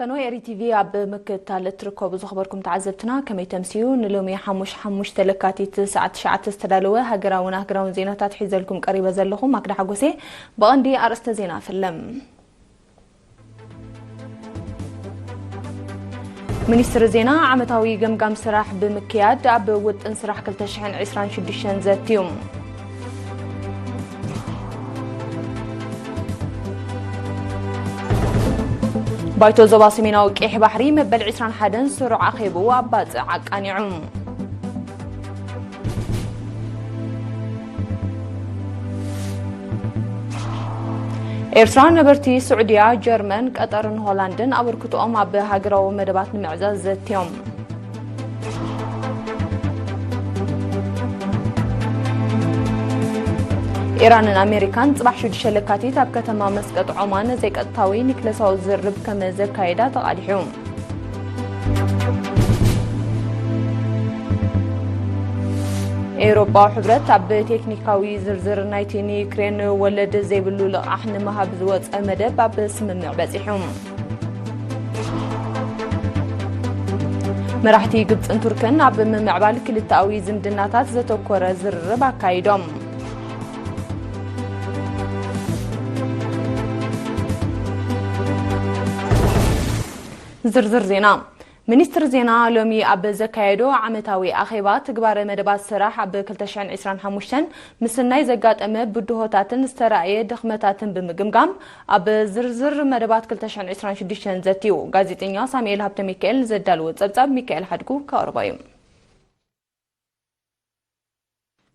ፈኖ ኤሪ ቲቪ ኣብ ምክትታል እትርከቡ ዝኸበርኩም ተዓዘብትና ከመይ ተምስዩ? ንሎሚ ሓሙሽ ሓሙሽተ ለካቲት ሰዓት ትሽዓተ ዝተዳለወ ሃገራውን ኣህግራውን ዜናታት ሒዘልኩም ቀሪበ ዘለኹ ማክዳ ሓጎሴ። ብቐንዲ ኣርእስተ ዜና ፈለም። ሚኒስትሪ ዜና ዓመታዊ ገምጋም ስራሕ ብምክያድ ኣብ ውጥን ስራሕ ክልተ ሽሕን ዕስራን ሽዱሽተን ዘትዩ። ባይቶ ዞባ ሰሜናዊ ቀይሕ ባሕሪ መበል ዕስራን ሓደን ስሩዕ ኣኼብኡ ኣብ ባጽዕ ኣቃኒዑ። ኤርትራ ነበርቲ ስዑድያ፣ ጀርመን፣ ቀጠርን ሆላንድን ኣበርክቶኦም ኣብ ሃገራዊ መደባት ንምዕዛዝ ዘትዮም። ኢራንን ኣሜሪካን ጽባሕ ሽዱሽተ ለካቲት ኣብ ከተማ መስቀጥ ዖማን ዘይቀጥታዊ ኒክለሳዊ ዝርርብ ከም ዘካየዳ ተቓሊሑ። ኤውሮጳዊ ሕብረት ኣብ ቴክኒካዊ ዝርዝር ናይቲ ንዩክሬን ወለድ ዘይብሉ ልቓሕ ንምሃብ ዝወጸ መደብ ኣብ ስምምዕ በጺሑ። መራሕቲ ግብጽን ቱርክን ኣብ ምምዕባል ክልተኣዊ ዝምድናታት ዘተኮረ ዝርርብ ኣካይዶም። ዝርዝር ዜና። ሚኒስትሪ ዜና ሎሚ ኣብ ዘካየዶ ዓመታዊ ኣኼባ ትግባረ መደባት ስራሕ ኣብ ክልተ ሽሕን ዕስራን ሓሙሽተን ምስናይ ዘጋጠመ ብድሆታትን ዝተራእየ ድኽመታትን ብምግምጋም ኣብ ዝርዝር መደባት ክልተ ሽሕን ዕስራን ሽዱሽተን ዘትዩ። ጋዜጠኛ ሳሙኤል ሃብተ ሚካኤል ዘዳለዎ ጸብጻብ ሚካኤል ሓድጉ ከቕርቦ እዩ።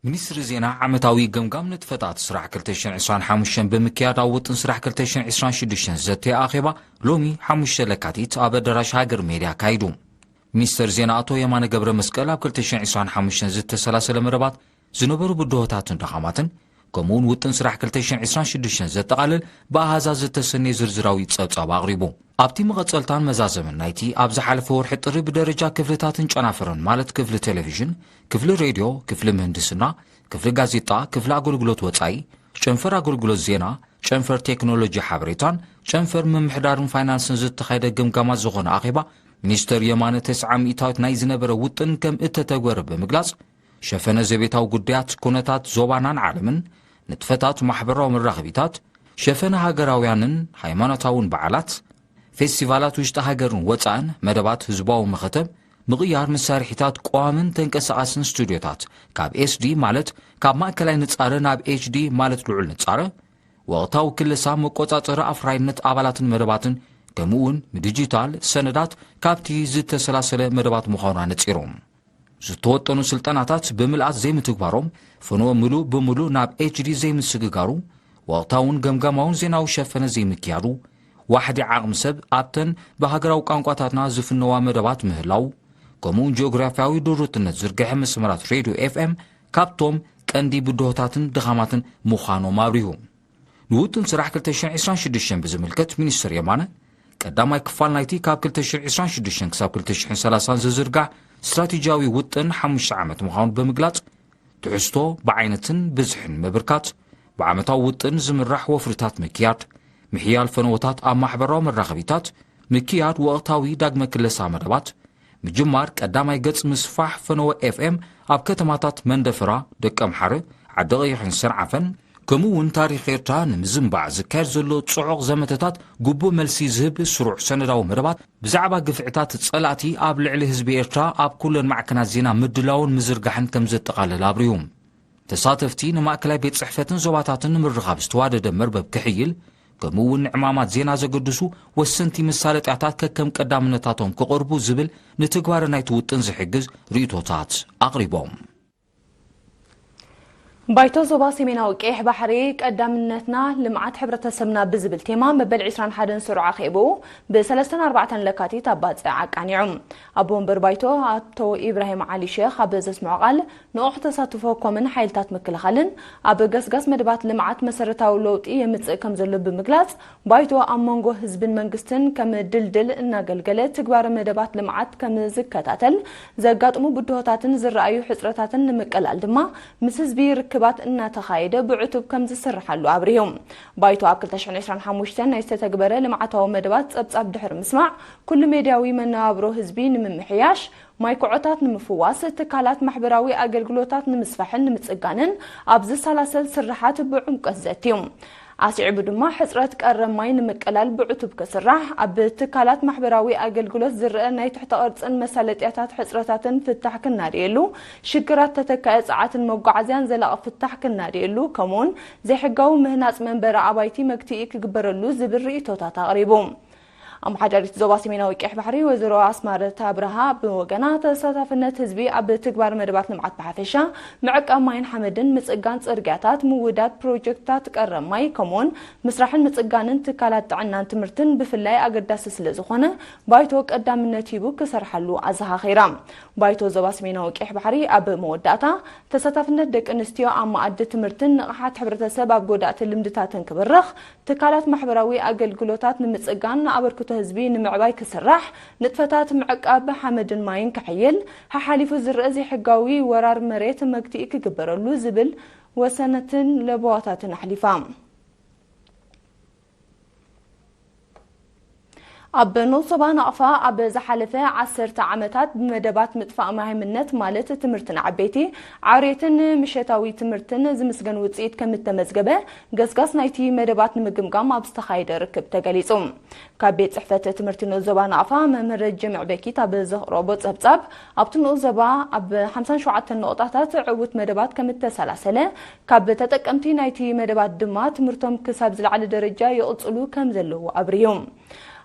ሚኒስትሪ ዜና ዓመታዊ ገምጋም ንጥፈታት ስራሕ ክልተ ሽሕን ዕስራን ሓሙሽተን ብምክያድ ኣብ ውጥን ስራሕ ክልተ ሽሕን ዕስራን ሽዱሽተን ዘተየ ኣኼባ ሎሚ ሓሙሽተ ለካቲት ኣብ ኣዳራሽ ሃገር ሜድያ ኣካይዱ። ሚኒስተር ዜና ኣቶ የማነ ገብረ መስቀል ኣብ ክልተ ሽሕን ዕስራን ሓሙሽተን ዝተሰላሰለ መደባት ዝነበሩ ብድሆታትን ድኻማትን ከምኡውን ውጥን ስራሕ ክልተ ሽሕን ዕስራን ሽዱሽተን ዘጠቓልል ብኣሃዛት ዝተሰነየ ዝርዝራዊ ጸብጻብ ኣቕሪቡ። ኣብቲ መቐጸልታን መዛዘምን ናይቲ ኣብ ዝሓለፈ ወርሒ ጥሪ ብደረጃ ክፍልታትን ጨናፍርን ማለት ክፍሊ ቴሌቪዥን፣ ክፍሊ ሬድዮ፣ ክፍሊ ምህንድስና፣ ክፍሊ ጋዜጣ፣ ክፍሊ ኣገልግሎት ወጻኢ፣ ጨንፈር ኣገልግሎት ዜና፣ ጨንፈር ቴክኖሎጂ ሓበሬታን ጨንፈር ምምሕዳርን ፋይናንስን ዝተኻየደ ግምጋማት ዝኾነ ኣኼባ፣ ሚኒስተር የማነ ተስዓ ሚእታዊት ናይ ዝነበረ ውጥን ከም እተተግበረ ብምግላጽ፣ ሸፈነ ዘቤታዊ ጉዳያት፣ ኩነታት ዞባናን ዓለምን፣ ንጥፈታት ማሕበራዊ መራኸቢታት፣ ሸፈነ ሃገራውያንን ሃይማኖታውን በዓላት፣ ፌስቲቫላት ውሽጢ ሃገርን ወጻእን፣ መደባት ህዝባዊ መኸተብ፣ ምቕያር መሳርሒታት ቀዋምን ተንቀሳቓስን ስቱድዮታት ካብ ኤስዲ ማለት ካብ ማእከላይ ንጻረ ናብ ኤችዲ ማለት ልዑል ንጻረ፣ ወቕታዊ ክለሳ መቆጻጸሪ ኣፍራይነት ኣባላትን መደባትን፣ ከምኡውን ብዲጂታል ሰነዳት ካብቲ ዝተሰላሰለ መደባት ምዃኑ ኣነጺሮም። ዝተወጠኑ ስልጠናታት ብምልኣት ዘይምትግባሮም፣ ፍኖ ምሉእ ብምሉእ ናብ ኤችዲ ዘይምስግጋሩ፣ ወቕታውን ገምጋማውን ዜናዊ ሸፈነ ዘይምክያዱ፣ ዋሕዲ ዓቕሚ ሰብ ኣብተን ብሃገራዊ ቋንቋታትና ዝፍነዋ መደባት ምህላው፣ ከምኡውን ጂኦግራፍያዊ ድሩትነት ዝርግሐ መስመራት ሬድዮ ኤፍኤም ካብቶም ቀንዲ ብድሆታትን ድኻማትን ምዃኖም ኣብሪሁ። ንውጥን ስራሕ ክልተ ሽሕን ዕስራን ሽዱሽተን ብዝምልከት ሚኒስትር የማነ፣ ቀዳማይ ክፋል ናይቲ ካብ ክልተ ሽሕን ዕስራን ሽዱሽተን ክሳብ ክልተ ሽሕን ሰላሳን ዝዝርጋሕ ስትራቴጂያዊ ውጥን ሓሙሽተ ዓመት ምዃኑ ብምግላጽ፣ ትሕዝቶ ብዓይነትን ብዝሕን ምብርካት፣ ብዓመታዊ ውጥን ዝምራሕ ወፍርታት ምክያድ፣ ምሕያል ፈነወታት ኣብ ማሕበራዊ መራኸቢታት፣ ምክያድ ወቕታዊ ዳግመ ክለሳ መደባት፣ ምጅማር ቀዳማይ ገጽ ምስፋሕ ፈነወ ኤፍኤም ኣብ ከተማታት መንደፈራ፣ ደቀምሓረ፣ ዓዲ ቀይሕን ሰንዓፈን፣ ከምኡ እውን ታሪኽ ኤርትራ ንምዝንባዕ ዝካየድ ዘሎ ጽዑቕ ዘመተታት ግቡእ መልሲ ዝህብ ስሩዕ ሰነዳዊ መደባት ብዛዕባ ግፍዕታት ጸላእቲ ኣብ ልዕሊ ህዝቢ ኤርትራ ኣብ ኩለን ማዕከናት ዜና ምድላውን ምዝርጋሕን ከም ዘጠቓልል ኣብሪሁ። ተሳተፍቲ ንማእከላይ ቤት ጽሕፈትን ዞባታትን ንምርኻብ ዝተዋደደ መርበብ ክሕይል፣ ከምኡ እውን ንዕማማት ዜና ዘገድሱ ወሰንቲ መሳለጥያታት ከከም ቀዳምነታቶም ክቐርቡ ዝብል ንትግባረ ናይቲ ውጥን ዝሕግዝ ርእይቶታት ኣቕሪቦም። ባይቶ ዞባ ሰሜናዊ ቀይሕ ባሕሪ ቀዳምነትና ልምዓት ሕብረተሰብና ብዝብል ቴማ መበል ዕስራን ሓደን ስሩዕ ኣኼብኡ ብሰለስተን ኣርባዕተን ለካቲት ኣብ ባጽዕ ኣቃኒዑ። ኣቦ ወንበር ባይቶ ኣቶ ኢብራሂም ዓሊ ሼኽ ኣብ ዘስምዖ ቃል፣ ንቑሕ ተሳትፎ ኮምን ሓይልታት ምክልኻልን ኣብ ገስጋስ መደባት ልምዓት መሰረታዊ ለውጢ የምጽእ ከም ዘሎ ብምግላጽ፣ ባይቶ ኣብ መንጎ ህዝብን መንግስትን ከም ድልድል እናገልገለ ትግባረ መደባት ልምዓት ከም ዝከታተል፣ ዘጋጥሙ ብድሆታትን ዝረኣዩ ሕጽረታትን ንምቅላል ድማ ምስ ህዝቢ ርክብ መደባት እናተኻየደ ብዕቱብ ከም ዝስርሓሉ ኣብሪሁ። ባይቶ ኣብ ክልተ ሽሕን ዕስራን ሓሙሽተን ናይ ዝተተግበረ ልምዓታዊ መደባት ጸብጻብ ድሕሪ ምስማዕ፣ ኩሉ ሜድያዊ መነባብሮ ህዝቢ ንምምሕያሽ፣ ማይክዖታት ንምፍዋስ፣ ትካላት ማሕበራዊ ኣገልግሎታት ንምስፋሕን ንምጽጋንን ኣብ ዝሰላሰል ስርሓት ብዕምቆት ዘትዩ። ኣስዒቡ ድማ፣ ሕጽረት ቀረብ ማይ ንምቅላል ብዕቱብ ክስራሕ፣ ኣብ ትካላት ማሕበራዊ ኣገልግሎት ዝረአ ናይ ትሕተ ቅርጽን መሳለጥያታት ሕጽረታትን ፍታሕ ክናድየሉ፣ ሽግራት ተተካኢ ጸዓትን መጓዓዝያን ዘላቒ ፍታሕ ክናድየሉ፣ ከምኡውን ዘይሕጋዊ ምህናጽ መንበሪ ኣባይቲ መግትኢ ክግበረሉ ዝብል ርእይቶታት ኣቕሪቡ። ኣመሓዳሪት ዞባ ሰሜናዊ ቀይሕ ባሕሪ ወይዘሮ ኣስማረት ኣብርሃ ብወገና፣ ተሳታፍነት ህዝቢ ኣብ ትግባር መደባት ልምዓት ብሓፈሻ፣ ምዕቃብ ማይን ሓመድን፣ ምጽጋን ጽርግያታት፣ ምውዳድ ፕሮጀክትታት ቀረብ ማይ፣ ከምኡውን ምስራሕን ምጽጋንን ትካላት ጥዕናን ትምህርትን ብፍላይ ኣገዳሲ ስለ ዝኾነ፣ ባይቶ ቀዳምነት ሂቡ ክሰርሓሉ ኣዘኻኺራ። ባይቶ ዞባ ሰሜናዊ ቀይሕ ባሕሪ ኣብ መወዳእታ፣ ተሳታፍነት ደቂ ኣንስትዮ ኣብ መኣዲ ትምህርትን ንቕሓት ሕብረተሰብ ኣብ ጎዳእቲ ልምድታትን ክብርኽ፣ ትካላት ማሕበራዊ ኣገልግሎታት ንምጽጋን፣ ንኣበርክቶ ህዝቢ ንምዕባይ ክስራሕ፣ ንጥፈታት ምዕቃብ ሓመድን ማይን ክሕይል፣ ሓሓሊፉ ዝረአ ዘይሕጋዊ ወራር መሬት መግትኢ ክግበረሉ ዝብል ወሰነትን ለበዋታትን ኣሕሊፋ። ኣብ ንኡስ ዞባ ናቕፋ ኣብ ዝሓለፈ ዓሰርተ ዓመታት ብመደባት ምጥፋእ መሃይምነት፣ ማለት ትምህርቲ ንዓበይቲ፣ ዓርዮትን ምሸታዊ ትምህርትን ዝምስገን ውጽኢት ከም እተመዝገበ፣ ገስጋስ ናይቲ መደባት ንምግምጋም ኣብ ዝተኻየደ ርክብ ተገሊጹ። ካብ ቤት ጽሕፈት ትምህርቲ ንኡስ ዞባ ናቕፋ መምህር ጅምዕ በኪት ኣብ ዘቕረቦ ጸብጻብ፣ ኣብቲ ንኡስ ዞባ ኣብ ሓምሳን ሸውዓተን ነቑጣታት ዕዉት መደባት ከም እተሰላሰለ፣ ካብ ተጠቀምቲ ናይቲ መደባት ድማ ትምህርቶም ክሳብ ዝለዓለ ደረጃ ይቕጽሉ ከም ዘለዉ ኣብርሁ።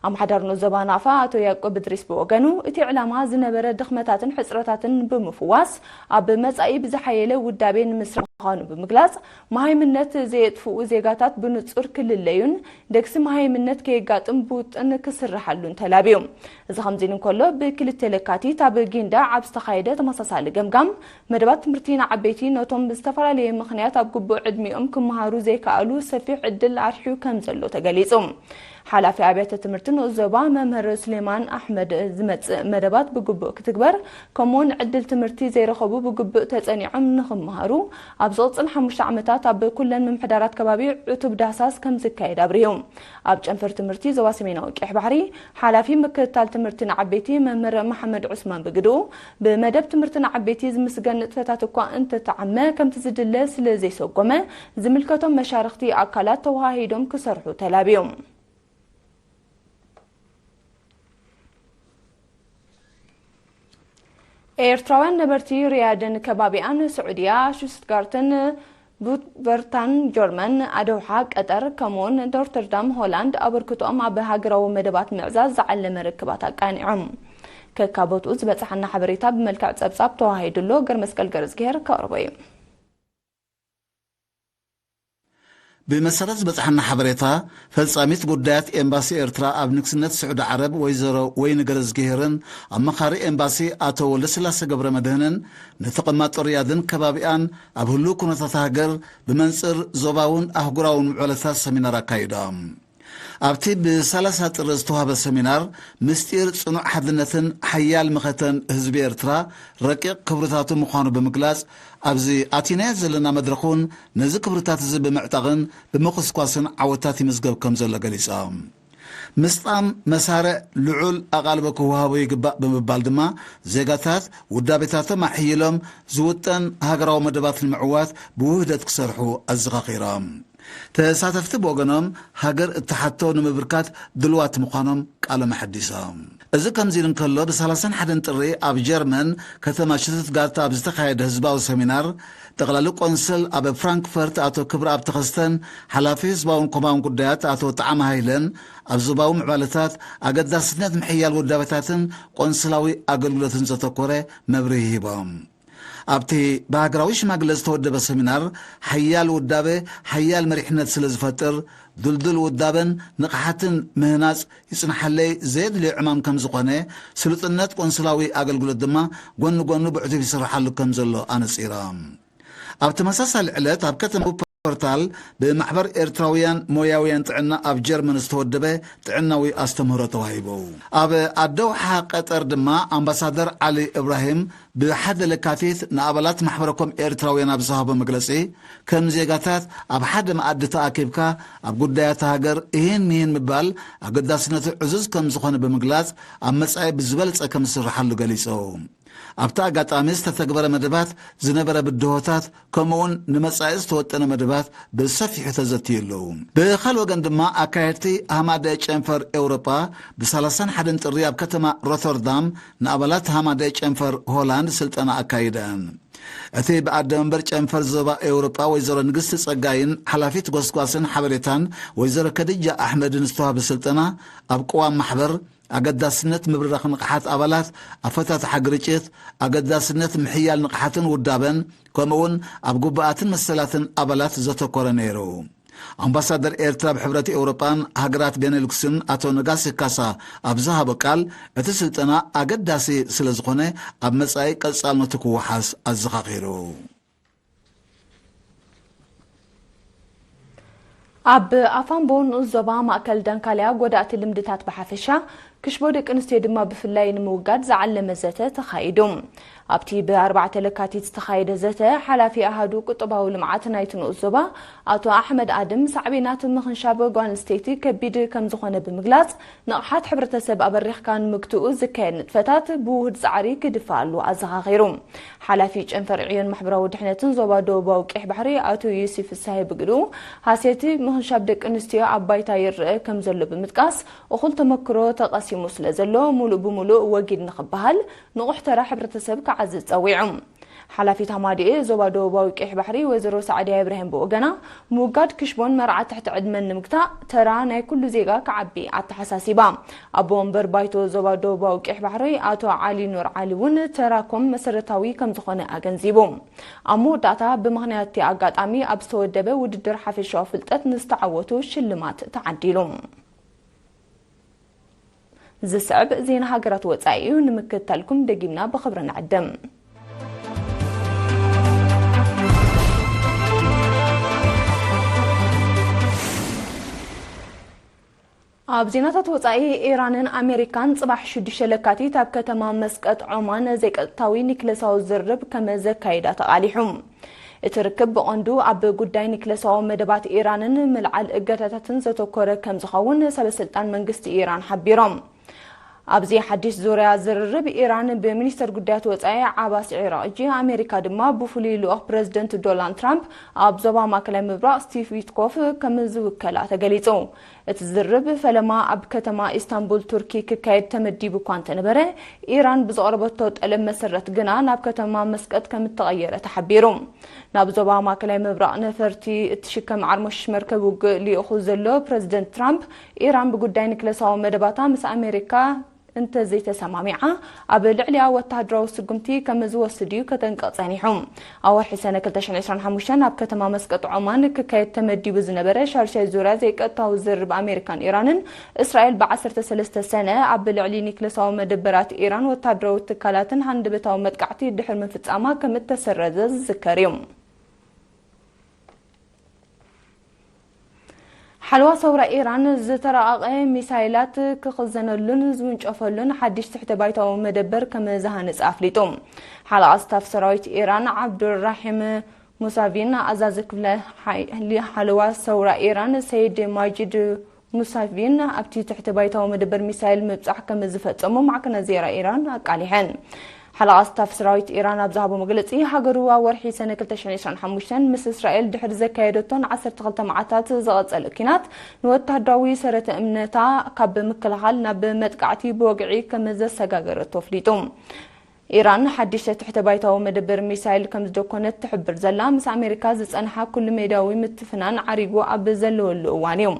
ኣመሓዳሪ ንኡስ ዞባ ናቕፋ ኣቶ ያዕቆብ እድሪስ ብወገኑ፣ እቲ ዕላማ ዝነበረ ድኽመታትን ሕጽረታትን ብምፍዋስ፣ ኣብ መጻኢ ብዝሓየለ ውዳቤ ንምስራሕ ምዃኑ ብምግላጽ፣ መሃይምነት ዘየጥፍኡ ዜጋታት ብንጹር ክልለዩን፣ ደግሲ መሃይምነት ከየጋጥም ብውጥን ክስርሓሉን ተላብዩ። እዚ ከምዚ ኢሉ እንከሎ፣ ብክልተ ለካቲት ኣብ ጊንዳዕ ኣብ ዝተኻየደ ተመሳሳሊ ገምጋም፣ መደባት ትምህርቲ ንዓበይቲ ነቶም ብዝተፈላለየ ምኽንያት ኣብ ግቡእ ዕድሚኦም ክመሃሩ ዘይከኣሉ ሰፊሕ ዕድል ኣርሒዩ ከም ዘሎ ተገሊጹ። ሓላፊ ኣብያተ ትምህርቲ ንኡስ ዞባ መምህር ሱሌማን ኣሕመድ፣ ዝመጽእ መደባት ብግቡእ ክትግበር፣ ከምኡውን ዕድል ትምህርቲ ዘይረኸቡ ብግቡእ ተጸኒዖም ንኽመሃሩ፣ ኣብ ዝቕጽል ሓሙሽተ ዓመታት ኣብ ኩለን ምምሕዳራት ከባቢ ዕቱብ ዳህሳስ ከም ዝካየድ ኣብርሁ። ኣብ ጨንፈር ትምህርቲ ዞባ ሰሜናዊ ቀይሕ ባሕሪ፣ ሓላፊ ምክትታል ትምህርቲ ንዓበይቲ መምህር መሓመድ ዑስማን ብግድኡ፣ ብመደብ ትምህርቲ ንዓበይቲ ዝምስገን ንጥፈታት እኳ እንተተዓመ፣ ከምቲ ዝድለ ስለ ዘይሰጎመ፣ ዝምልከቶም መሻርኽቲ ኣካላት ተወሃሂዶም ክሰርሑ ተላብዩ። ኤርትራውያን ነበርቲ ሪያድን ከባቢኣን፣ ስዑድያ፣ ሽቱትጋርትን ቡትበርታን ጀርመን፣ ኣደውሓ ቀጠር፣ ከምኡውን ሮተርዳም ሆላንድ ኣበርክቶኦም ኣብ ሃገራዊ መደባት ምዕዛዝ ዝዓለመ ርክባት ኣቃኒዖም። ከካቦትኡ ዝበጽሓና ሓበሬታ ብመልክዕ ጸብጻብ ተዋሂዱ ኣሎ። ገርመስቀል ገርዝግሄር ከቕርቦ እዩ። ብመሰረት ዝበጽሓና ሓበሬታ፣ ፈጻሚት ጉዳያት ኤምባሲ ኤርትራ ኣብ ንግስነት ስዑዲ ዓረብ ወይዘሮ ወይኒ ገረዝግሄርን ኣማኻሪ ኤምባሲ ኣቶ ወልደስላሴ ገብረ መድህንን፣ ንተቐማጦ ሪያድን ከባቢኣን ኣብ ህሉው ኩነታት ሃገር፣ ብመንጽር ዞባውን ኣህጉራውን ምዕባለታት ሰሚናር ኣካይዶም። ኣብቲ ብ30 ጥሪ ዝተዋህበ ሰሚናር፣ ምስጢር ጽኑዕ ሓድነትን ሓያል መኸተን ህዝቢ ኤርትራ ረቂቕ ክብርታቱ ምዃኑ ብምግላጽ፣ ኣብዚ ኣቲናዮ ዘለና መድረኽ እውን ነዚ ክብርታት እዚ ብምዕጣቕን ብምኹስኳስን ዓወታት ይምዝገብ ከም ዘሎ ገሊጾም። ምስጣም መሳርዕ ልዑል ኣቓልቦ ክወሃቦ ይግባእ ብምባል ድማ፣ ዜጋታት ውዳቤታቶም ኣሕይሎም ዝውጠን ሃገራዊ መደባት ንምዕዋት ብውህደት ክሰርሑ ኣዘኻኺሮም። ተሳተፍቲ ብወገኖም፣ ሃገር እትሓቶ ንምብርካት ድልዋት ምዃኖም ቃሎም ኣሐዲሶም። እዚ ከምዚ ኢሉ እንከሎ፣ ብ31 ጥሪ ኣብ ጀርመን ከተማ ሽቱትጋርት ኣብ ዝተኻየደ ህዝባዊ ሰሚናር፣ ጠቕላሊ ቆንስል ኣብ ፍራንክፈርት ኣቶ ክብረኣብ ተኸስተን ሓላፊ ህዝባውን ኮማውን ጉዳያት ኣቶ ጣዕመ ሃይለን፣ ኣብ ዞባዊ ምዕባለታት፣ ኣገዳስነት ምሕያል ውዳቤታትን ቆንስላዊ ኣገልግሎትን ዘተኮረ መብርሂ ሂቦም። ኣብቲ ብሃገራዊ ሽማግለ ዝተወደበ ሰሚናር፣ ሓያል ውዳበ ሓያል መሪሕነት ስለ ዝፈጥር፣ ድልዱል ውዳበን ንቕሓትን ምህናጽ ይጽንሓለይ ዘየድልዮ ዕማም ከም ዝኾነ፣ ስሉጥነት ቆንስላዊ ኣገልግሎት ድማ ጎኒ ጎኑ ብዕቱብ ይስርሓሉ ከም ዘሎ ኣነጺሮም። ኣብ ተመሳሳሊ ዕለት ኣብ ከተማ ፖርታል ብማሕበር ኤርትራውያን ሞያውያን ጥዕና ኣብ ጀርመን ዝተወደበ ጥዕናዊ ኣስተምህሮ ተዋሂቡ። ኣብ ኣደውሓ ቀጠር ድማ ኣምባሳደር ዓሊ እብራሂም ብሓደ ለካቲት ንኣባላት ማሕበረኮም ኤርትራውያን ኣብ ዝሃቦ መግለጺ፣ ከም ዜጋታት ኣብ ሓደ መኣዲ ተኣኪብካ ኣብ ጉዳያት ሃገር እሂን ምሂን ምባል ኣገዳስነቱ ዕዙዝ ከም ዝኾነ ብምግላጽ፣ ኣብ መጻኢ ብዝበልጸ ከም ዝስርሓሉ ገሊጹ። ኣብቲ ኣጋጣሚ ዝተተግበረ መደባት፣ ዝነበረ ብድሆታት፣ ከምኡውን ንመጻኢ ዝተወጠነ መደባት ብሰፊሑ ተዘትዩሉ። ብኻል ወገን ድማ ኣካየድቲ ሃማደ ጨንፈር ኤውሮጳ ብ31 ጥሪ ኣብ ከተማ ሮተርዳም ንኣባላት ሃማደ ጨንፈር ሆላንድ ስልጠና ኣካይደን። እቲ ብኣደ መንበር ጨንፈር ዞባ ኤውሮጳ ወይዘሮ ንግስቲ ጸጋይን ሓላፊት ጎስጓስን ሓበሬታን ወይዘሮ ከድጃ ኣሕመድን ዝተዋህበ ስልጠና ኣብ ቅዋም ማሕበር፣ ኣገዳስነት ምብራኽ ንቕሓት ኣባላት፣ ኣፈታትሓ ግርጭት፣ ኣገዳስነት ምሕያል ንቕሓትን ውዳበን፣ ከምኡውን ኣብ ግቡኣትን መሰላትን ኣባላት ዘተኮረ ነይሩ። ኣምባሳደር ኤርትራ ኣብ ሕብረት ኤውሮጳን ሃገራት ቤኔሉክስን ኣቶ ነጋሲ ካሳ ኣብ ዝሃቦ ቃል፣ እቲ ስልጠና ኣገዳሲ ስለ ዝኾነ ኣብ መጻኢ ቀጻልነቱ ክወሓስ ኣዘኻኺሩ። ኣብ ኣፋምቦ ንኡስ ዞባ ማእከል ደንካልያ ጎዳእቲ ልምድታት ብሓፈሻ፣ ክሽቦ ደቂ ኣንስትዮ ድማ ብፍላይ ንምውጋድ ዝዓለመ ዘተ ተኻይዱ። ኣብቲ ብ4 ለካቲት ዝተኻየደ ዘተ፣ ሓላፊ ኣሃዱ ቁጠባዊ ልምዓት ናይቲ ንኡስ ዞባ ኣቶ ኣሕመድ ኣድም፣ ሳዕቤናት ምኽንሻብ ጓል ኣንስተይቲ ከቢድ ከም ዝኾነ ብምግላጽ፣ ንቕሓት ሕብረተሰብ ኣበሪኽካ ንምግትኡ ዝካየድ ንጥፈታት ብውሁድ ጻዕሪ ክድፋኣሉ ኣዘኻኺሩ። ሓላፊ ጨንፈር ዕዮን ማሕበራዊ ድሕነትን ዞባ ደቡባዊ ቀይሕ ባሕሪ ኣቶ ዮሴፍ ፍሳሄ ብግድኡ፣ ሃሴቲ ምኽንሻብ ደቂ ኣንስትዮ ኣብ ባይታ ይረአ ከም ዘሎ ብምጥቃስ፣ እኹል ተመክሮ ተቐሲሙ ስለ ዘሎ፣ ሙሉእ ብሙሉእ ወጊድ ንኽበሃል ንቑሕ ተራ ሕብረተሰብ ክዓዝዝ ጸዊዑ። ሓላፊት ሃማደኤ ዞባ ደቡባዊ ቀይሕ ባሕሪ ወይዘሮ ሳዕድያ ኢብራሂም ብወገና፣ ምውጋድ ክሽቦን መርዓ ትሕቲ ዕድመን ንምግታእ ተራ ናይ ኩሉ ዜጋ ክዓቢ ኣተሓሳሲባ። ኣቦ ወንበር ባይቶ ዞባ ደቡባዊ ቀይሕ ባሕሪ ኣቶ ዓሊ ኑር ዓሊ እውን ተራኮም መሰረታዊ ከም ዝኾነ ኣገንዚቡ። ኣብ መወዳእታ ብምኽንያት እቲ ኣጋጣሚ ኣብ ዝተወደበ ውድድር ሓፈሻዊ ፍልጠት ንዝተዓወቱ ሽልማት ተዓዲሉ። ዝስዕብ ዜና ሃገራት ወጻኢ እዩ። ንምክትታልኩም ደጊምና ብኽብሪ ንዕድም። ኣብ ዜናታት ወጻኢ፣ ኢራንን ኣሜሪካን ጽባሕ ሽዱሽተ ለካቲት ኣብ ከተማ መስቀጥ ዖማን ዘይቀጥታዊ ኒክለሳዊ ዝርርብ ከም ዘካይዳ ተቓሊሑ። እቲ ርክብ ብቐንዱ ኣብ ጉዳይ ኒክለሳዊ መደባት ኢራንን ምልዓል እገዳታትን ዘተኮረ ከም ዝኸውን ሰበስልጣን መንግስቲ ኢራን ሓቢሮም። ኣብዚ ሓድሽ ዙርያ ዝርርብ፣ ኢራን ብሚኒስተር ጉዳያት ወጻኢ ዓባስ ዒራቕጂ፣ ኣሜሪካ ድማ ብፍሉይ ልኡኽ ፕረዚደንት ዶናልድ ትራምፕ ኣብ ዞባ ማእከላይ ምብራቕ ስቲቭ ዊትኮፍ ከም ዝውከላ ተገሊጹ። እቲ ዝርርብ ፈለማ ኣብ ከተማ ኢስታንቡል ቱርኪ ክካየድ ተመዲቡ እኳ እንተነበረ፣ ኢራን ብዘቕረበቶ ጠለብ መሰረት ግና ናብ ከተማ መስቀጥ ከም እተቐየረ ተሓቢሩ። ናብ ዞባ ማእከላይ ምብራቕ ነፈርቲ እትሽከም ዓርሞሽሽ መርከብ ውግእ ልኢኹ ዘሎ ፕረዚደንት ትራምፕ፣ ኢራን ብጉዳይ ኒክለሳዊ መደባታ ምስ ኣሜሪካ እንተዘይተሰማሚዓ፣ ኣብ ልዕሊኣ ወተሃደራዊ ስጉምቲ ከም ዝወስድ እዩ ከጠንቅቕ ጸኒሑ። ኣብ ወርሒ ሰነ ክልተ ሽሕን ዕስራን ሓሙሽተን ኣብ ከተማ መስቀጥ ዖማን ክካየድ ተመዲቡ ዝነበረ ሻድሻይ ዙርያ ዘይቀጥታዊ ዝርርብ ኣሜሪካን ኢራንን፣ እስራኤል ብ ዓሰርተ ሰለስተ ሰነ ኣብ ልዕሊ ኒክለሳዊ መደበራት ኢራን፣ ወተሃደራዊ ትካላትን ሃንደበታዊ መጥቃዕቲ ድሕሪ ምፍጻማ ከም እተሰረዘ ዝዝከር እዩ። ሓለዋ ሰውራ ኢራን ዝተራቐቐ ሚሳይላት ክኽዘነሉን ዝውንጨፈሉን ሓድሽ ትሕተ ባይታዊ መደበር ከም ዝሃነጸ ኣፍሊጡ። ሓለቓ ስታፍ ሰራዊት ኢራን ዓብዱራሒም ሙሳቪን፣ ኣዛዚ ክፍለ ሓይሊ ሓለዋ ሰውራ ኢራን ሰይድ ማጂድ ሙሳቪን፣ ኣብቲ ትሕቲ ባይታዊ መደበር ሚሳይል ምብጻሕ ከም ዝፈጸሙ ማዕከናት ዜና ኢራን ኣቃሊሐን። ሓለቓ ስታፍ ሰራዊት ኢራን ኣብ ዝሃቦ መግለጺ፣ ሃገሩ ኣብ ወርሒ ሰነ ክልተ ሽሕን ዕስራን ሓሙሽተን ምስ እስራኤል ድሕሪ ዘካየደቶን ዓሰርተ ክልተ መዓልታት ዝቐጸለ ኲናት፣ ንወተሃደራዊ ሰረተ እምነታ ካብ ምክልኻል ናብ መጥቃዕቲ ብወግዒ ከም ዘሰጋገረቶ ኣፍሊጡ። ኢራን ሓድሽ ትሕተ ባይታዊ መደበር ሚሳይል ከም ዝደኮነት ትሕብር ዘላ፣ ምስ ኣሜሪካ ዝጸንሓ ኩሉ ሜዳዊ ምትፍናን ዓሪጉ ኣብ ዘለወሉ እዋን እዩ።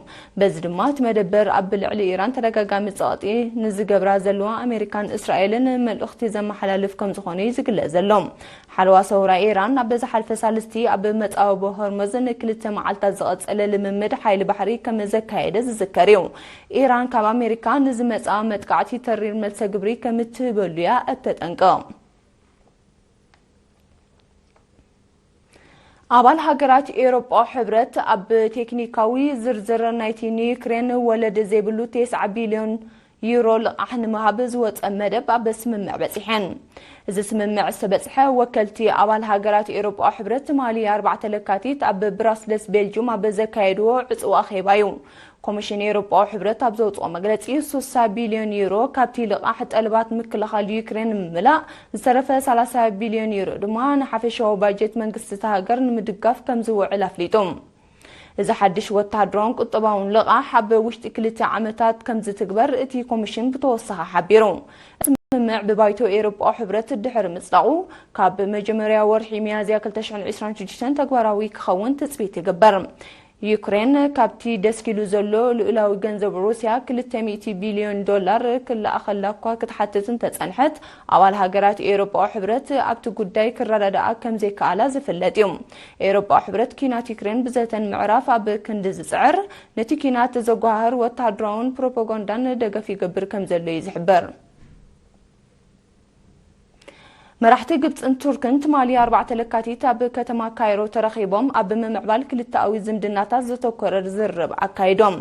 በዚ ድማ እቲ መደበር ኣብ ልዕሊ ኢራን ተደጋጋሚ ጸቕጢ ንዝገብራ ዘለዋ ኣሜሪካን እስራኤልን መልእኽቲ ዘመሓላልፍ ከም ዝኾነ እዩ ዝግለጽ ዘሎ። ሓለዋ ሰውራ ኢራን ኣብ ዝሓልፈ ሳልስቲ ኣብ መጻወቦ ሆርሙዝ ንክልተ መዓልታት ዝቐጸለ ልምምድ ሓይሊ ባሕሪ ከም ዘካየደ ዝዝከር እዩ። ኢራን ካብ ኣሜሪካ ንዝመጻ መጥቃዕቲ ተሪር መልሰ ግብሪ ከም እትህበሉ እያ እተጠንቅቕ። ኣባል ሃገራት ኤውሮጳዊ ሕብረት ኣብ ቴክኒካዊ ዝርዝር ናይቲ ንዩክሬን ወለድ ዘይብሉ ተስዓ ቢልዮን ዩሮ ልቓሕ ንምሃብ ዝወጸ መደብ ኣብ ስምምዕ በጺሐን። እዚ ስምምዕ ዝተበጽሐ ወከልቲ ኣባል ሃገራት ኤውሮጳዊ ሕብረት ትማሊ ኣርባዕተ ለካቲት ኣብ ብራስለስ ቤልጁም ኣብ ዘካየድዎ ዕጹው ኣኼባ እዩ። ኮሚሽን ኤውሮጳዊ ሕብረት ኣብ ዘውጽኦ መግለጺ፣ ሱሳ ቢልዮን ዩሮ ካብቲ ልቓሕ ጠለባት ምክልኻል ዩክሬን ንምምላእ፣ ዝተረፈ ሰላሳ ቢልዮን ዩሮ ድማ ንሓፈሻዊ ባጀት መንግስቲ እታ ሃገር ንምድጋፍ ከም ዝውዕል ኣፍሊጡ። እዚ ሓድሽ ወተሃደራውን ቁጠባውን ልቓሕ ኣብ ውሽጢ ክልተ ዓመታት ከም ዝትግበር እቲ ኮሚሽን ብተወሳኺ ሓቢሩ። እቲ ስምምዕ ብባይቶ ኤውሮጳዊ ሕብረት ድሕሪ ምጽዳቑ፣ ካብ መጀመርያ ወርሒ ሚያዝያ ክልተ ሽሕን ዕስራን ሽዱሽተን ተግባራዊ ክኸውን ትጽቢት ይግበር። ዩክሬን ካብቲ ደስኪሉ ዘሎ ልኡላዊ ገንዘብ ሩስያ ክልተ ሚእቲ ቢልዮን ዶላር ክለኣኸላ እኳ ክትሓትት እንተጸንሐት፣ ኣባል ሃገራት ኤውሮጳዊ ሕብረት ኣብቲ ጉዳይ ክረዳድኣ ከም ዘይከኣላ ዝፍለጥ እዩ። ኤውሮጳዊ ሕብረት ኲናት ዩክሬን ብዘተን ምዕራፍ ኣብ ክንዲ ዝጽዕር፣ ነቲ ኲናት ዘጓሃህር ወተሃደራውን ፕሮፓጋንዳን ደገፍ ይገብር ከም ዘሎ እዩ ዝሕበር። መራሕቲ ግብጽን ቱርክን ትማሊ ኣርባዕተ ለካቲት ኣብ ከተማ ካይሮ ተረኺቦም ኣብ ምምዕባል ክልተኣዊ ዝምድናታት ዘተኮረ ዝርርብ ኣካይዶም።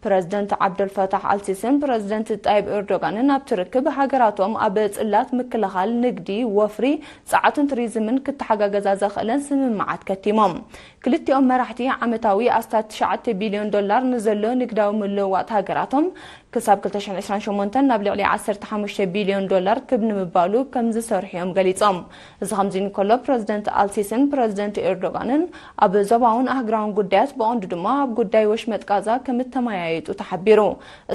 ፕረዚደንት ዓብደልፈታሕ ኣልሲስን ፕረዚደንት ጣይብ ኤርዶጋንን ኣብቲ ርክብ፣ ሃገራቶም ኣብ ጽላት፣ ምክልኻል፣ ንግዲ፣ ወፍሪ፣ ጸዓትን ቱሪዝምን ክተሓጋገዛ ዘኽእለን ስምምዓት ከቲሞም። ክልቲኦም መራሕቲ ዓመታዊ ኣስታት ትሽዓተ ቢልዮን ዶላር ንዘሎ ንግዳዊ ምልውዋጥ ሃገራቶም ክሳብ ክልተ ሽሕን ዕስራን ሸሞንተን ናብ ልዕሊ ዓሰርተ ሓሙሽተ ቢልዮን ዶላር ክብ ንምባሉ ከም ዝሰርሑ እዮም ገሊጾም። እዚ ከምዚ እንከሎ፣ ፕረዚደንት ኣልሲስን ፕረዚደንት ኤርዶጋንን ኣብ ዞባውን ኣህጉራውን ጉዳያት፣ ብቐንዱ ድማ ኣብ ጉዳይ ወሽመጥ ጋዛ ከም እተመያየጡ ተሓቢሩ።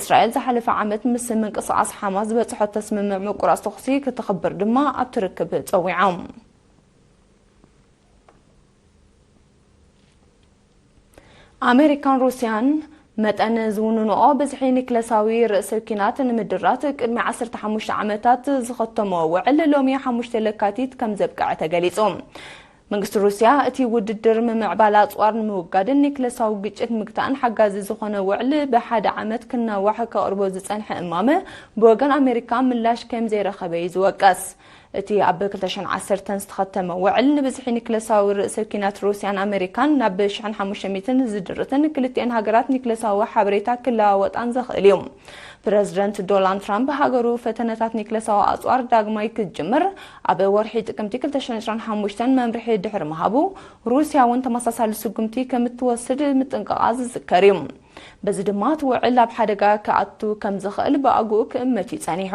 እስራኤል ዝሓለፈ ዓመት ምስ ምንቅስቓስ ሓማስ ዝበጽሖቶ ስምምዕ ምቁራጽ ተኹሲ ክተኽብር ድማ ኣብቲ ርክብ ጸዊዖም። ኣሜሪካን ሩስያን መጠን ዝውንንኦ ብዝሒ ኒክለሳዊ ርእሲ ኲናት ንምድራት ቅድሚ ዓሰርተ ሓሙሽተ ዓመታት ዝኸተሞ ውዕል ሎሚ ሓሙሽተ ለካቲት ከም ዘብቅዐ ተገሊጹ። መንግስቲ ሩስያ፣ እቲ ውድድር ምምዕባል ኣጽዋር ንምውጋድን ኒክለሳዊ ግጭት ምግታእን ሓጋዚ ዝኾነ ውዕል ብሓደ ዓመት ክናዋሕ ከቕርቦ ዝጸንሐ እማመ፣ ብወገን ኣሜሪካ ምላሽ ከም ዘይረኸበ እዩ ዝወቀስ። እቲ ኣብ ክልተ ሽሕን ዓሰርተን ዝተኸተመ ውዕል፣ ንብዝሒ ኒክለሳዊ ርእሰ ኲናት ሩስያን ኣሜሪካን ናብ ሽሕን ሓሙሽተ ሚእትን ዝድርትን፣ ክልቲኤን ሃገራት ኒክለሳዊ ሓበሬታ ክለዋወጣን ዘኽእል እዩ። ፕረዚደንት ዶናልድ ትራምፕ፣ ሃገሩ ፈተነታት ኒክለሳዊ ኣጽዋር ዳግማይ ክትጅምር ኣብ ወርሒ ጥቅምቲ ክልተ ሽሕን ዕስራን ሓሙሽተን መምርሒ ድሕሪ ምሃቡ፣ ሩስያ እውን ተመሳሳሊ ስጉምቲ ከም እትወስድ ምጥንቃቓ ዝዝከር እዩ። በዚ ድማ፣ እቲ ውዕል ኣብ ሓደጋ ክኣቱ ከም ዝኽእል ብኣግኡ ክእመት እዩ ጸኒሑ።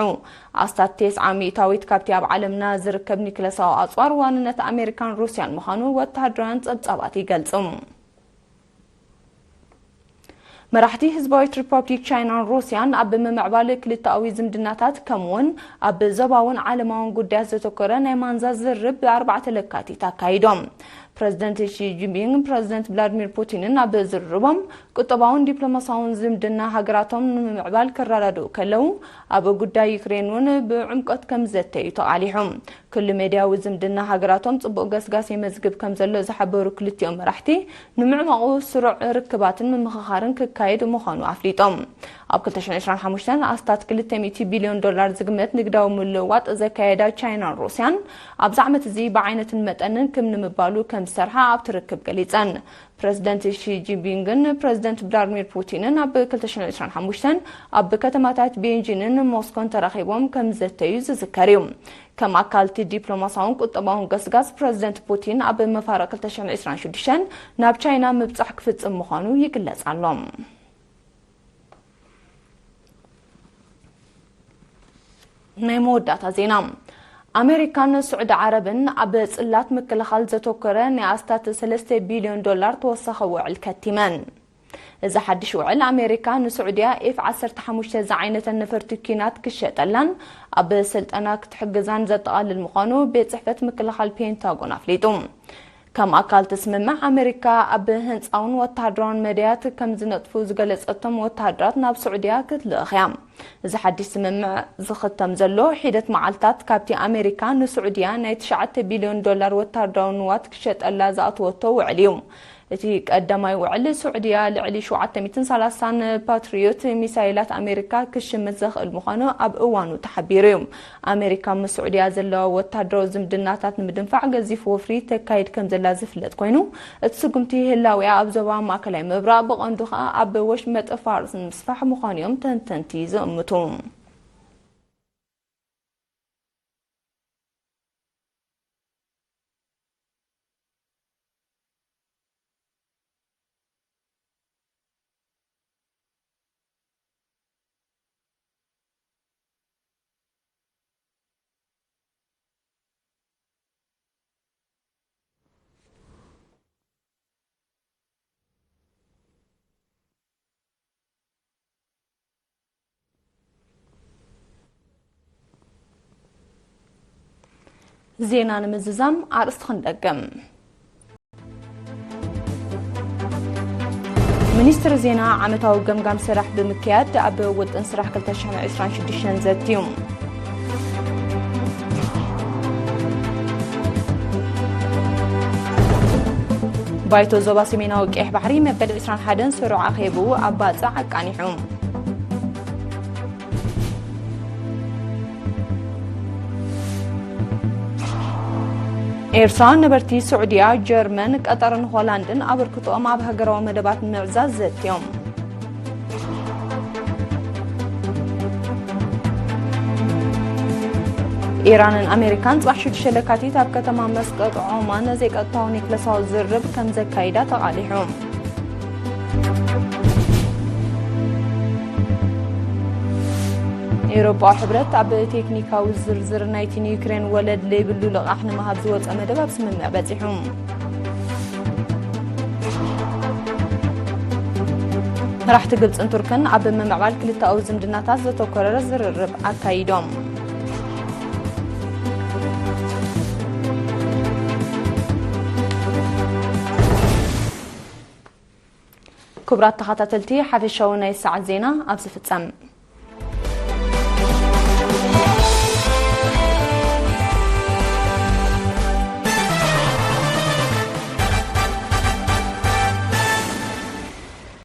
ኣስታት ተስዓ ሚእታዊት ካብቲ ኣብ ዓለምና ዝርከብ ኒክለሳዊ ኣጽዋር ዋንነት ኣሜሪካን ሩስያን ምዃኑ ወተሃደራውያን ጸብጻባት ይገልጹ። መራሕቲ ህዝባዊት ሪፓብሊክ ቻይናን ሩስያን ኣብ ምምዕባል ክልተኣዊ ዝምድናታት፣ ከምኡውን ኣብ ዞባውን ዓለማውን ጉዳያት ዘተኮረ ናይ ማንዛ ዝርርብ ብኣርባዕተ ለካቲት ኣካይዶም። ፕረዚደንት ሺ ጂንፒንግን ፕረዚደንት ቭላድሚር ፑቲንን ኣብ ዝርርቦም፣ ቁጠባውን ዲፕሎማሲያውን ዝምድና ሃገራቶም ንምምዕባል ክረዳድኡ ከለዉ፣ ኣብ ጉዳይ ዩክሬን እውን ብዕምቆት ከም ዝዘተዩ ተቓሊሑ። ክሉ ሜድያዊ ዝምድና ሃገራቶም ጽቡቕ ገስጋስ የመዝግብ ከም ዘሎ ዝሓበሩ ክልቲኦም መራሕቲ፣ ንምዕማቑ ስሩዕ ርክባትን ምምኽኻርን ክካየድ ምዃኑ ኣፍሊጦም። ኣብ ክልተ ሽሕን ዕስራን ሓሙሽተን ኣስታት ክልተ ሚእቲ ቢልዮን ዶላር ዝግመት ንግዳዊ ምልውዋጥ ዘካየዳ ቻይናን ሩስያን፣ ኣብዚ ዓመት እዚ ብዓይነትን መጠንን ክም ንምባሉ ከም ዝሰርሓ ኣብቲ ርክብ ገሊጸን። ፕረዚደንት ሺ ጂንፒንግን ፕረዚደንት ቭላድሚር ፑቲንን ኣብ ክልተ ሽሕን ዕስራን ሓሙሽተን ኣብ ከተማታት ቤንጂንን ሞስኮን ተራኺቦም ከም ዘተዩ ዝዝከር እዩ። ከም ኣካል እቲ ዲፕሎማሲያውን ቁጠባውን ገስጋስ፣ ፕረዚደንት ፑቲን ኣብ መፋርቕ ክልተ ሽሕን ዕስራን ሽዱሽተን ናብ ቻይና ምብጻሕ ክፍጽም ምዃኑ ይግለጽ ኣሎ። ናይ መወዳእታ ዜና። ኣሜሪካን ስዑዲ ዓረብን ኣብ ጽላት ምክልኻል ዘተኮረ ናይ ኣስታት ሰለስተ ቢልዮን ዶላር ተወሳኺ ውዕል ከቲመን። እዚ ሓድሽ ውዕል፣ ኣሜሪካ ንስዑድያ ኤፍ ዓሰርተ ሓሙሽተ ዝዓይነተን ነፈርቲ ኲናት ክሸጠላን ኣብ ስልጠና ክትሕግዛን ዘጠቓልል ምዃኑ ቤት ጽሕፈት ምክልኻል ፔንታጎን ኣፍሊጡ። ከም ኣካል እቲ ስምምዕ፣ ኣሜሪካ ኣብ ህንጻውን ወተሃደራውን መዳያት ከም ዝነጥፉ ዝገለጸቶም ወተሃደራት ናብ ስዑድያ ክትልእኽ እያ። እዚ ሓድሽ ስምምዕ ዝኽተም ዘሎ፣ ሒደት መዓልታት ካብቲ ኣሜሪካ ንስዑድያ ናይ ትሽዓተ ቢልዮን ዶላር ወተሃደራዊ ንዋት ክሸጠላ ዝኣተወቶ ውዕል እዩ። እቲ ቀዳማይ ውዕል፣ ስዑድያ ልዕሊ ሸውዓተ ሚእትን ሰላሳን ፓትሪዮት ሚሳይላት ኣሜሪካ ክሽምት ዘኽእል ምዃኑ ኣብ እዋኑ ተሓቢሩ እዩ። ኣሜሪካ ምስ ስዑድያ ዘለዋ ወታደራዊ ዝምድናታት ንምድንፋዕ ገዚፍ ወፍሪ ተካይድ ከም ዘላ ዝፍለጥ ኮይኑ፣ እቲ ስጉምቲ ህላዊኣ ኣብ ዞባ ማእከላይ ምብራቕ፣ ብቐንዱ ከኣ ኣብ ወሽመጥ ፋርስ ንምስፋሕ ምዃኑ እዮም ተንተንቲ ዝእምቱ። ዜና ንምዝዛም ኣርእስቲ ክንደግም። ሚኒስትሪ ዜና ዓመታዊ ገምጋም ስራሕ ብምክያድ ኣብ ውጥን ስራሕ ክልተ ሽሕን ዕስራን ሽዱሽተን ዘትዩ። ባይቶ ዞባ ሰሜናዊ ቀይሕ ባሕሪ መበል ዕስራን ሓደን ስሩዕ ኣኼብኡ ኣብ ባጽዕ ኣቃኒሑ። ኤርትራውያን ነበርቲ ስዑድያ፣ ጀርመን፣ ቀጠርን ሆላንድን ኣበርክቶኦም ኣብ ሃገራዊ መደባት ንምዕዛዝ ዘትዮም። ኢራንን ኣሜሪካን ጽባሕ ሽዱሽተ ለካቲት ኣብ ከተማ መስቀጥ ዖማን ዘይቀጥታዊ ኒክለሳዊ ዝርርብ ከም ዘካይዳ ተቓሊሑ። ኤውሮጳዊ ሕብረት ኣብ ቴክኒካዊ ዝርዝር ናይቲ ንዩክሬን ወለድ ዘይብሉ ልቓሕ ንምሃብ ዝወጸ መደብ ኣብ ስምምዕ በጺሑ። መራሕቲ ግብጽን ቱርክን ኣብ ምምዕባል ክልተኣዊ ዝምድናታት ዘተኮረ ዝርርብ ኣካይዶም። ክቡራት ተኸታተልቲ፣ ሓፈሻዊ ናይ ሰዓት ዜና ኣብዚ ፍጸም።